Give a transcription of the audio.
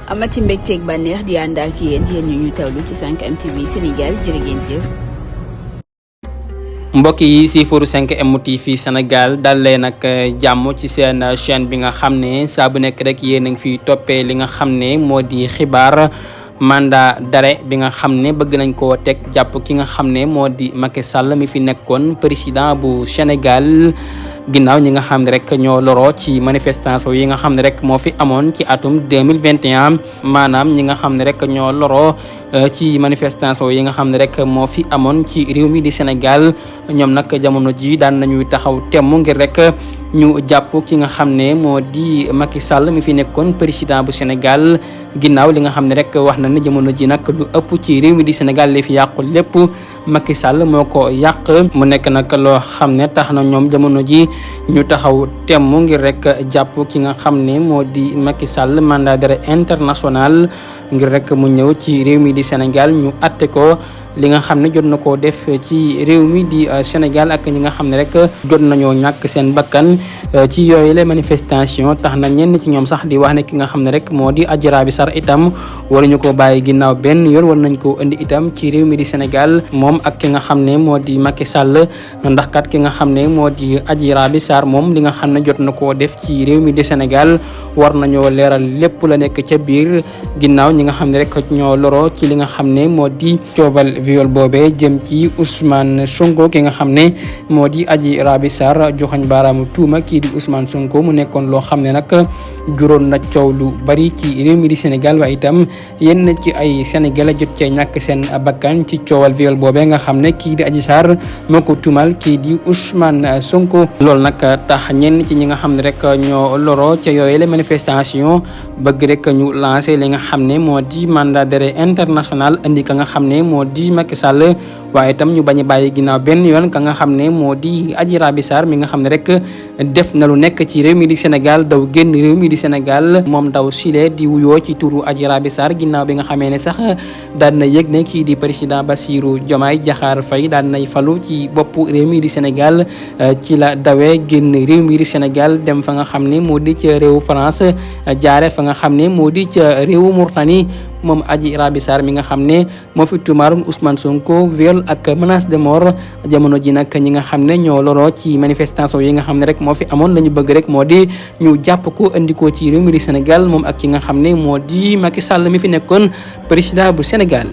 amati mbégteeg bànneex di ànd ak yéen ñu tawlu ci 5M TV Sénégal jërë ngeen jëf. mbokk yi si furu 5M TV Sénégal dal leen nag jàmm ci seen chaîne bi nga xam ne saa bu nekk rek yéen a ngi fiy toppee li nga xam ne moo di xibaar mandat d'arrêt bi nga xam ne bëgg nañ koo teg jàpp ki nga xam ne moo di Macky Sall mi fi nekkoon président bu Sénégal. ginnaaw ñi nga xam ne rek ñoo loroo ci manifestation yi nga xam ne rek moo fi amoon ci atum 2021 maanaam ñi nga xam ne rek ñoo loroo ci manifestation yi nga xam ne rek moo fi amoon ci réew mi di Sénégal ñoom nag jamono ji daan nañuy taxaw temm ngir rek ñu jàpp ki nga xam ne moo di Macky Sall mi fi nekkoon président bu Sénégal ginnaaw li nga xam ne rek wax na ne jamono ji nag lu ëpp ci réew mi di Sénégal li fi yàqu lépp Macky Sall moo ko yàq mu nekk nag loo xam ne tax na ñoom jamono ji ñu taxaw temm ngir rek jàpp ki nga xam ne moo di Macky Sall mandat d'arrêt international ngir rek mu ñëw ci réew mi di Sénégal ñu atte ko li nga xam ne jot na koo def ci réew mi di Sénégal ak ñi nga xam ne rek jot nañoo ñàkk seen bakkan ci yooyu les manifestation tax na ñenn ci ñoom sax di wax ne ki nga xam ne rek moo di Adji Raby Sarr itam waruñu ko bàyyi ginnaaw benn yoon war nañ ko indi itam ci réew mi di Sénégal moom ak ki nga xam ne moo di Macky Sall ndax kat ki nga xam ne moo di Adji Raby Sarr moom li nga xam ne jot na koo def ci réew mi di Sénégal war nañoo leeral lépp la nekk ca biir ginnaaw ñi nga xam ne rek ñoo loroo ci li nga xam ne moo di coowal viol boobee jëm ci Ousmane Sonko ki nga xam ne moo di Adji Raby Sarr joxoñ baaraamu tuuma kii di Ousmane Sonko mu nekkoon loo xam ne nag juróon na coow lu bari ci réew mi di Sénégal waaye itam yenn ci ay sénégalais jot cee ñàkk seen bakkan ci coowal viol boobee nga xam ne kii di Adji Sarr moo ko tuumal kii di Ousmane Sonko loolu nag tax ñenn ci ñi nga xam ne rek ñoo loro ca yooyu les manifestations bëgg rek ñu lancé li nga xam ne moo di mandat d'arrêt international indi ka nga xam ne moo di Macky Sall waaye itam ñu bañ a bàyyi ginnaaw benn yoon ka nga xam ne moo di Adji Raby Sarr mi nga xam ne rek def na lu nekk ci réew mi di Sénégal daw génn réew mi di Sénégal moom daw sile di wuyoo ci turu Adji Raby Sarr ginnaaw bi nga xamee ne sax daan na yëg ne kii di président Bassirou Diomaye Diakhar Faye daan nay falu ci boppu réew mi di Sénégal ci la dawee génn réew mi di Sénégal dem fa nga xam ne moo di ca réewu France jaare fa nga xam ne moo di ca réewu Mauritanie moom Adji Raby Sarr mi nga xam ne moo fi tuumaaroon Ousmane Sonko viol ak menace de mort jamono ji nag ñi nga xam ne ñoo loroo ci manifestation yi nga xam ne rek moo fi amoon la ñu bëgg rek moo di ñu jàpp ko indi ko ci réew mi di Sénégal moom ak ki nga xam ne moo di Macky Sall mi fi nekkoon président bu Sénégal.